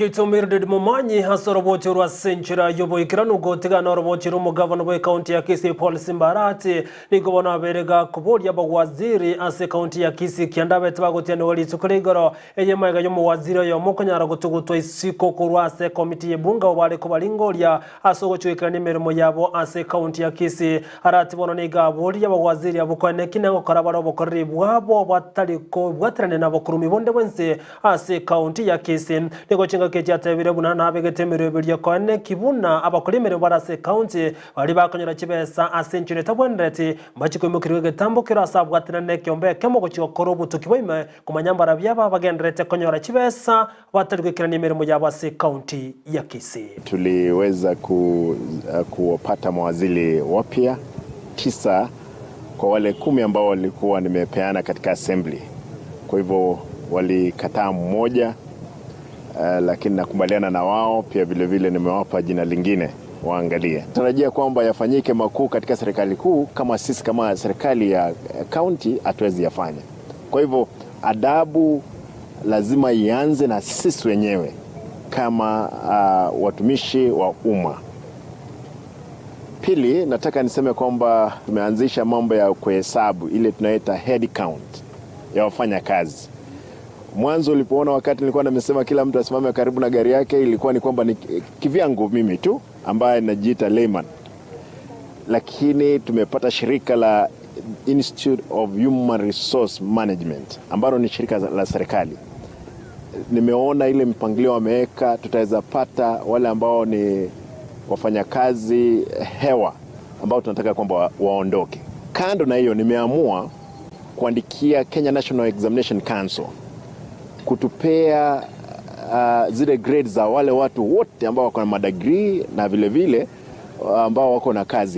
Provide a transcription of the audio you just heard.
Mildred Momanyi ase rwa senchera yoboikeranu gotigana orobochi rw'omogavana bwa ekaunti ya Kisii Paul Simba Arati nigo bono aberega koboria abawaziri ase ekaunti ya Kisii kianda bete bagotianigwa rituko rigoro eyemaiga y'omowaziri oyo mokonyara gotugutwa isiko korwa ase komiti y'ebunga obare kobaringoria ase ogochwekerania emeremo yabo ase ekaunti ya Kisii. Arati bono nigo aboria abawaziri abo koeneki gokora bare obokoreri bwabo batari kobwaterania na bokurumi bonde bwensi ase ekaunti ya Kisii. Nigo chingaki chiatebire buna nabegete emeroberi koeneki buna abakora emeremo bare ase ekaunti bari bakonyora chibesa ase enchera etabwenereti mbachikoimokeriwa egetambo kero ase abwaterana ekiombe ekemo gochi gokora obotuki bwaime komanya mbarabia aba bagenderete konyora chibesa batari goikerania emeremo yabo ase ekaunti ya Kisii. Tuliweza kuwapata mawaziri wapya 9 kwa wale 10 ambao walikuwa nimepeana katika assembly. Kwa hivyo walikataa mmoja, lakini nakubaliana na wao pia vile vile nimewapa jina lingine waangalie. Tarajia kwamba yafanyike makuu katika serikali kuu, kama sisi kama serikali ya county hatuwezi yafanya. Kwa hivyo adabu lazima ianze na sisi wenyewe kama watumishi wa umma. Pili, nataka niseme kwamba tumeanzisha mambo ya kuhesabu ile tunaita head count ya wafanya kazi. Mwanzo ulipoona wakati nilikuwa nimesema kila mtu asimame karibu na gari yake, ilikuwa ni kwamba ni kivyangu mimi tu ambaye najiita layman. Lakini tumepata shirika la Institute of Human Resource Management ambalo ni shirika la serikali. Nimeona ile mpangilio wameweka, tutaweza pata wale ambao ni wafanyakazi hewa ambao tunataka kwamba waondoke. Kando na hiyo, nimeamua kuandikia Kenya National Examination Council kutupea zile grades za wale watu wote ambao wako na madegree na vile vile ambao wako na kazi.